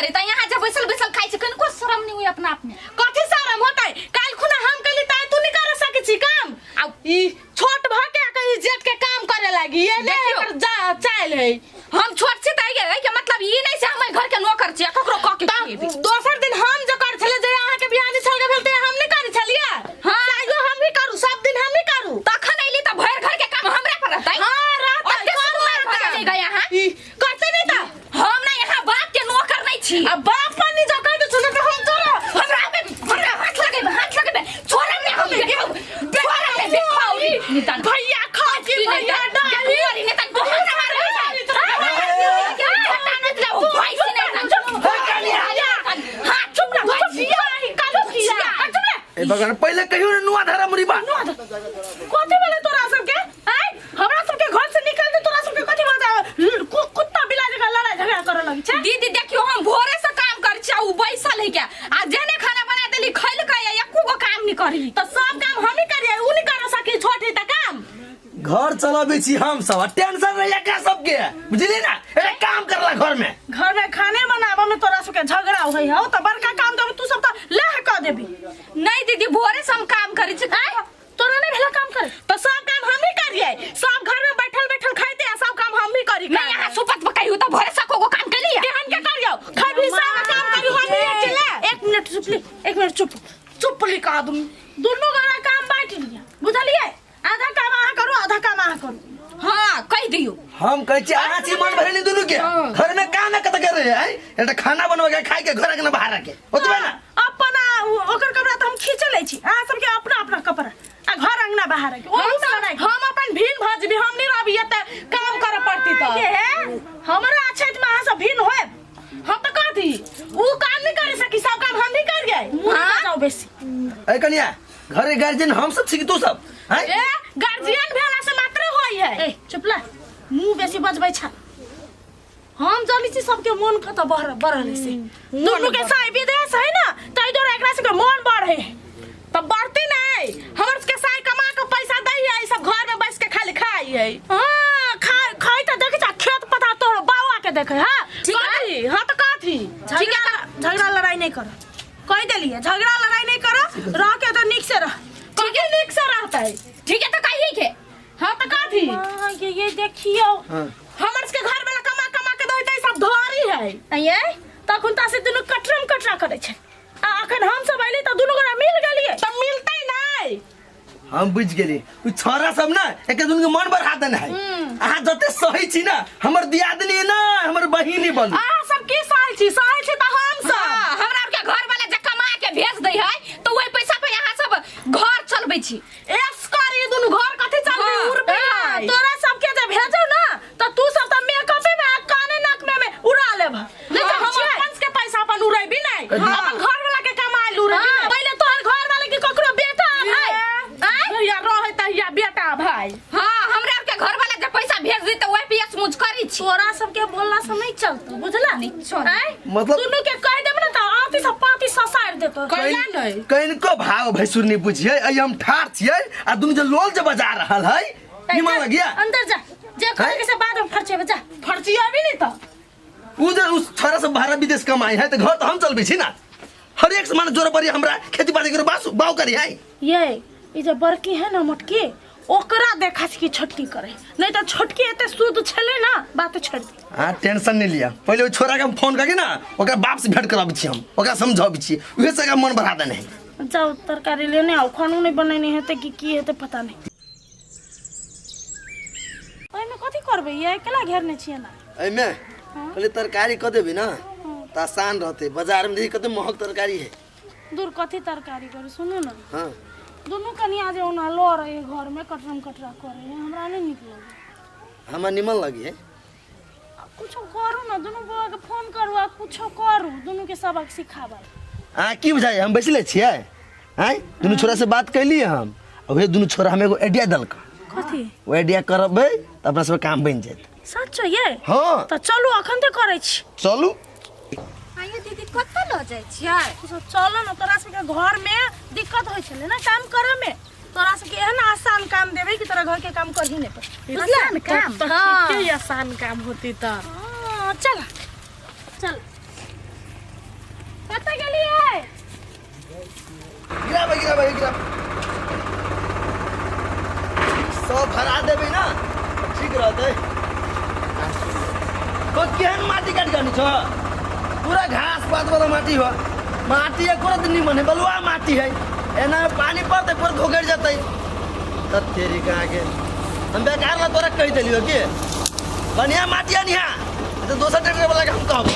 करे त यहाँ जे बैसल बैसल खाइ छै, कनिको शरम नहीं हुई अपना आप में। कथी शरम होतै? काल्हि खुना हम कैली त तू नहीं कर सकै छी काम। आ ई छोट भ के कहीं जेठ के काम करे लागी ये ने। देखियौ। एकर चाइल है। हम छोट छी त ये के मतलब ई नहीं से हम एहि घर के नौकर छी आ ककरो कह के तऽ खिएबै। दोसर दिन हम जे कर छलियै, जे अहाँ के बियाह नहीं छल भेल, ते हम नहीं करै छलियै? हाँ। तैयो हम ही करू, सब दिन हम ही करू। तखन अइली त भरि घर के काम हमरा पर रहतै। हाँ, रहतै, ओते करू सुकुमार भऽ रहतै। गेलै गए अहाँ। ई करतै नहीं तऽ। हम ना यहाँ बाप के नौकर नहीं छी। आ बाप पर नहीं जो कह दे छौ तऽ हम तोरा हमरा पे हमरा हाथ लगेबे, हाथ लगेबे, छोड़ब नहीं हम, देखो छोड़ब नहीं, देखो नितान भैया खा के भैया डाली। देखो नितान बहुत मार ए भगवान, पहिले कहियो ने नुआ धरा मुरी बा। कथी भेलै तोरा सबके? आँय, हमरा सबके घर से निकल दे। तोरा सबके कथी भऽ जाय? कुत्ता बिलाइ जकाँ लड़ाइ झगड़ा करऽ लगै छै। दीदी देखियो, हम भोरे से काम कर छी आ उ बैसल है क्या, आ जेने खाना बना देली खैलकै आ एको गो काम नहीं करी। तऽ सब काम हमही करियै, उ नहीं कर सकी, छोट है तऽ काम। घर चलाबै छी हम सब आ टेंशन रहैया एकरा सबके, बुझलियै ना? एकरा काम करला घर में। घर में खाने बनाबऽ में तोरा सबके झगड़ा होइ हौ तऽ बड़का काम देबै तू सब तऽ लह कऽ देबी। नहीं दीदी, भोरे से हम काम करी छी। आँय, तोरा नहीं भेला काम करे? तऽ सब काम हमही करियै, सब घर में बैठल बैठल खाइते आ सब काम हमही करी। नहीं, यहाँ सुपत पकाई हो त भोरे से एको गो काम केली। केहन के करियौ? खैबी सब काम करियौ हमही अकेले। एक मिनट चुप ली, एक मिनट चुप चुप ली। का आदमी दुनू गोरा काम बाँटि लिअ, बुझलियै? आधा काम अहाँ करू, आधा काम अहाँ करू। हाँ, कह दियो। हम कहै छी अहाँ छी मन भरेनी दुनू के घर में काम कत कर रहे हैं? एकटा खाना बनवा के खाइ के घर के बाहर के ओतबे ना। अपना ओकर कपड़ा तऽ हम खींच लै छी, अहाँ सबके अपना अपना कपड़ा आ घर अंगना बाहर के ओहू से बनाइ। हम अपन भिन भऽ जेबी, हम नहीं रहबी एतऽ, काम करऽ पड़ती तऽ। ये हमरा अछैत में अहाँ सब भिन होएब? हम तऽ कह दी उ काम नहीं करे सकी, सब काम हम ही करियै। मुँह हाँ? जाओ बेसी। ए कनिया, घर के गार्जियन हम सब छी कि तू सब हैं? ए, गार्जियन भेला से मात्र होई है। ए चुप ला, मुंह बेसी बजबै छ। हम जानी छी सबके मन कत बढ़ बढ़ल से। दुनू के साई विदेश है ना, ताहि दुआरे एकरा सबके मन बढ़े है। तऽ बढ़ती नहीं, हमर सबके साई कमा के पैसा दै है, ई सब घर में बैस के खाली खाई है। हां, खाई खाई तऽ देखै छ, खेत पथा तोहर बाबा के देखे। हां। ठीक है। कथी? हां तऽ कथी? ठीक है। झगड़ा लड़ाई नहीं कर, कह देलिए, झगड़ा लड़ाई नहीं करो, रह के तो निक से रह। ठीक है, निक से रहते। ठीक है, तो कहिए के। हाँ तो कथी? हाँ, ये देखियो। हाँ। हमर सबके घर वाला कमा कमा के दैते सब धरी है। ये तखन ता से दुनू कटरम कटरा करे छै आ अखन हम सब अइली त दुनू गोरा मिल गेलिए। त मिलतै नै। हम बुझ गेली, उ छोरा सब ना एक दुनू के मन बढ़ा देने है। अहाँ जते सही छी ना, हमर दियादनी ना हमर बहिनी बनू। अहाँ सब की सहै छी? सहै छी त हम सब। हाँ, हमरा आर के घर वाला जे कमा के भेज दै है तो वही पैसा पे यहाँ सब घर चलबै छी। एस करी दुनू घर कथी चलबी? हाँ। उड़बे है। तोरा सबके जे भेजौ ना त तू सब त मेकअपे में आ काने नाक में उड़ा लेब। नहीं त हम अपन के पैसा अपन उड़ेबी नहीं, अपन घर वाला के कमाइल उड़ेबी नहीं। पहिले तोहर घर वाला के ककरो बेटा भाई आय या रहे त या बेटा भाई। हाँ, हमरा आर के घर वाला जे पैसा भेज दी त वही पे मुझ करी छी। तोरा सबके बोलला से नहीं चलतो, बुझला? नहीं चलत। आय? मतलब- दुनू के कह देब ना त आती से पाती ससार देतो। कैला नहीं। कनिको भाव भैसुर नहीं बुझिए। ऐ हम ठार छियै आ दुनू जे लोल जे बजा रहल है, निमन लगिया। अंदर जा, जे करे के से बाद में फरचेबे, जा। फरचियाबी नहीं त। उ जे उस छोरा सब बाहर विदेश कमाई है त घर त हम चलबै छी ना। हर एक सामान जोड़ पड़ी हमरा खेती बाड़ी के बासु बाव करी है। ये ई जे बड़की है ना मोटकी, ओकरा देखा छी कि छोटकी करे नहीं त छोटकी एते शुद्ध छले ना, बात छोड़ दी। हाँ, टेंशन नहीं लिया। पहले वो छोरा के हम फोन करके ना ओकरा बाप से भेंट कराबै छी, हम ओकरा समझाबै छी, उहे से एकरा मन बढ़ा देने है। जाओ तरकारी लेने आओ, खानो नहीं बनेने हेतै कि की हेतै पता नहीं। ओहिमे कथी करबै? ये अकेला घेरने छियै ना। एहिमे कहलियै तरकारी कऽ देबै ना तऽ आसान रहतै। बाजार में देखी कते महग तरकारी है। दूर, कथी तरकारी करू? सुनू ना। हाँ। दुनू कनिया जे ओना लड़ रहे घर में, कटरम कटरा करे है, हमरा नहीं नीक लगे। हमरा निमन लगी है। आ कुछो करू ना, दुनू बौआ के फोन करू आ कुछो करू, दुनू के सबक सिखाबै। अहाँ की बुझाइ हम बैसले छियै? आँय, दुनू छोरा से बात कैलियै हम आ उहे दुनू छोरा हम एगो आइडिया देलक। कथी? ओ आइडिया करबै तऽ अपना सबके काम बनि जायत। सच ये? हाँ। तऽ चलू, अखन तऽ करै छी। चलू। आइयो दीदी, कतऽ लऽ जाइ छियै? तू सब चल ना, तोरा सबके घर में दिक्कत होइ छलै ना काम करे में, तोरा सबके एहन आसान काम देबै कि तोरा घर के काम करही नहीं पड़तै। आसान काम? तऽ हाँ। ठीके, आसान काम होती तऽ। हाँ, चल चल। एहन माटी काटि के छो पूरा घास पात वाला माटी हो माटी एको दिन निमन है बलुआ माटी है एना में पानी पड़ते पूरा धोखड़ जतै तब तेरी कहाँ के हम बेकार ला तोरा कहि देलियो कि बढ़िया माटी अनिहा तो दोसर ट्रैक्टर वाला के हम कहब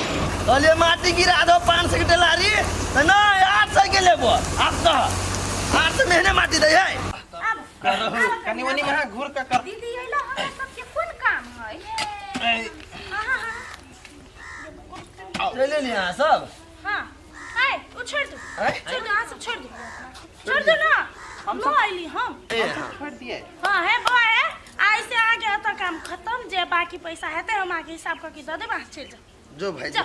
कहलिए माटी गिरा दो 500 के टेलारी तऽ नहि 800 के लेबो आब कह 800 महीने माटी दै है कनी मनी में घूर के कर दीदी अइला हमरा सबके कोन काम है चलि ली अहाँ सब हाँ आए ओ छोड़ दो आँय? छोड़ दो अहाँ सब छोड़ दो छोड़ दो ना हम लो आइली हम ए हाँ छोड़ दिए हाँ है बौआ है आइ से अहाँके एतऽ काम खत्म जे बाकी पैसा हेतै हम अहाँके हिसाब कऽ के दऽ देब अहाँ चलि जाउ जो भाई जा।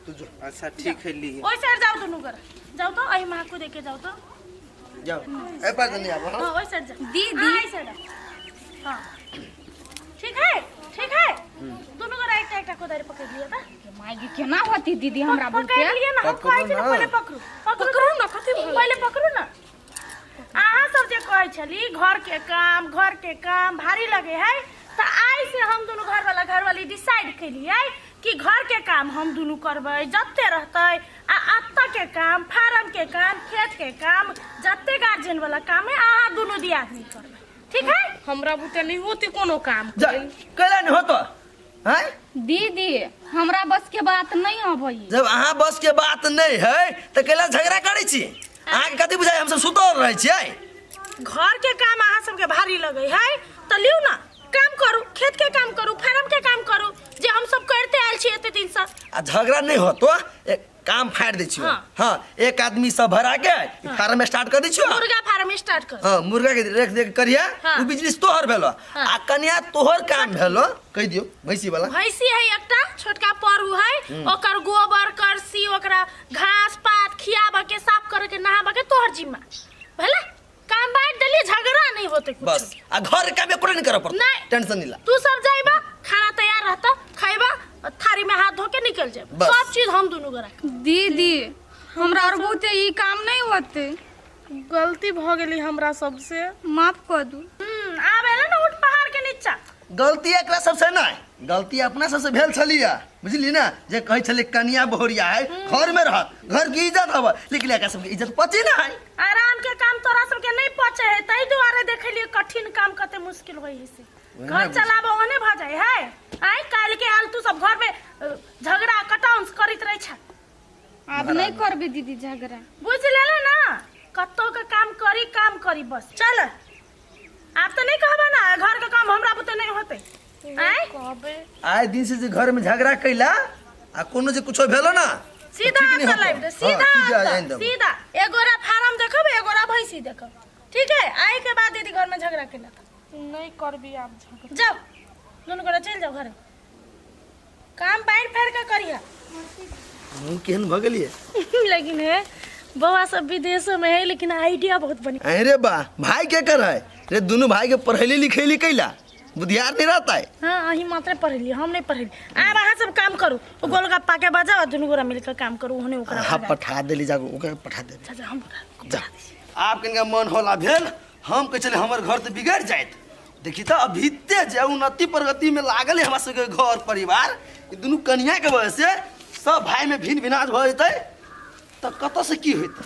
तू जो अच्छा ठीक है ली ओहि साइड जाउ दुनू गोरा जाउ तऽ एहि महक देके के जाउ तऽ जाओ ए पर नहीं आबो हाँ ओहि साइड जाउ दीदी। अहाँ एहि साइड आउ। हाँ ठीक है ठीक है दुनू गोरा एकटा एकटा कोदारि पकड़ि लिअ तऽ माय गे केना होती दीदी हमरा पकड़ि बुते लिअ ना हम पकड़ू कहै छी ना ना। पहिले पकड़ू पकड़ू ना कथी पहिले पकड़ू ना अहाँ सब जे कहै छली घर के काम भारी लगे है तऽ आइ से हम दुनू घरवाला घरवाली डिसाइड केलियै कि घर के काम हम दुनू करबै जते रहतै आ अतऽ के काम फार्म के काम खेत के काम जते गार्जियन वाला काम है अहाँ दुनू दियादनी करबै ठीक है हमरा बुते नहीं होती कोनो काम जा कैला नहीं होतो हैं दीदी हमरा बस के बात नहीं अबै जब अहाँ बस के बात नहीं है तो कैला झगड़ा करै छी अहाँके कथी बुझाइ हमसब सुतल रहै छियै घर के काम अहाँ सबके भारी लगे है तऽ लिउ ना काम करू खेत के काम करू फार्म के काम करू जे हम सब करते आयल छी एते दिन से आ झगड़ा नहीं होतो एक काम फाड़ दै छियो हाँ। हाँ एक आदमी सब भरा के फार्म स्टार्ट कर दै छियो मुर्गा फार्म स्टार्ट कर हाँ मुर्गा के रेख देख करिया हाँ। उ बिजनेस तोहर भेलो हाँ। आ कन्या तोहर काम भेलो कहि दियो भैंसी वाला भैंसी है एकटा छोटका परू है ओकर गोबर करसी ओकरा घास पात खियाबऽ के साफ करे के नहाबऽ के तोहर जिम्मा भेलै काम बांट देली झगड़ा नहीं होते कुछ बस आ घर के काम एको नहीं करऽ पड़त नहीं। टेंशन नहीं ला तू सब जाइबा खाना तैयार रहता खैबा और थारी में हाथ धो के निकल जाइबा बस। सब चीज हम दुनू गोरा दीदी हमरा और बहुते ई काम नहीं होते गलती भ गेली हमरा सबसे माफ कर दू आब एले ना उठ पहाड़ के नीचा गलती एकरा सबसे नहीं गलती अपना सबसे भेल छलिया बुझली ना जे कहै छलै कनिया बहुरिया है घर में रहत घर के इज्जत हब लेकिन एकरा सबके इज्जत पचे ना है आराम के काम तोरा सबके नहीं पचे है ताहि दुआरे देखलिए कठिन काम कते मुश्किल होई है से ओहिना घर चलाबो ओहने भ जाए है आइ काल्हि के हाल तू सब घर में झगड़ा कटाउंस करैत रहे छ आब नहीं करबे दीदी झगड़ा बुझ लेले ना कतौ के काम करी काम करी बस चल आब तऽ नहीं कहबा ना घर के काम हमरा बुते नहीं होते आँय कहबे आए दिन से जे घर में झगड़ा कैला आ कोनो जे कुछो भेलो ना सीधा ठीक नहीं आता होतो। लाइव दे हाँ, सीधा सीधा आता, आइन देबो। सीधा एगोरा फार्म देखब एगोरा भैंसी देखब ठीक है आए के बाद दीदी घर में झगड़ा केला नहीं करबी आब झगड़ा जाओ दुनू गोरा चलि जाओ घरे काम बाहर फेर के करिहा मुँह केहन भऽ गेलियै लेकिन है बउआ सब विदेशों में है लेकिन आइडिया बहुत बढ़िया अरे बा भाई के कर है रे दोनों भाई के पढ़ैली लिखैली कैला बुधियार नहीं रहता है हाँ अही मात्र पढ़ेली हम नहीं पढ़ेली आब अहाँ सब काम करू ओ गोलगप्पा के बजाओ दुनू गोरा मिलकर काम करू ओहने ओकरा हाँ भगा। पठा देली जागो ओकरा पठा देली अच्छा, अच्छा, हम जा आप कनिका मन होला भेल हम कहै छलै हमर घर तऽ बिगड़ि जायत देखी तऽ अभीते जे उन्नति प्रगति में लागल है हमरा सबके घर परिवार ई दुनू कनिया के वजह से सब भाई में भिन्न भिनाज भऽ जेतै तऽ कतऽ से की होइतै।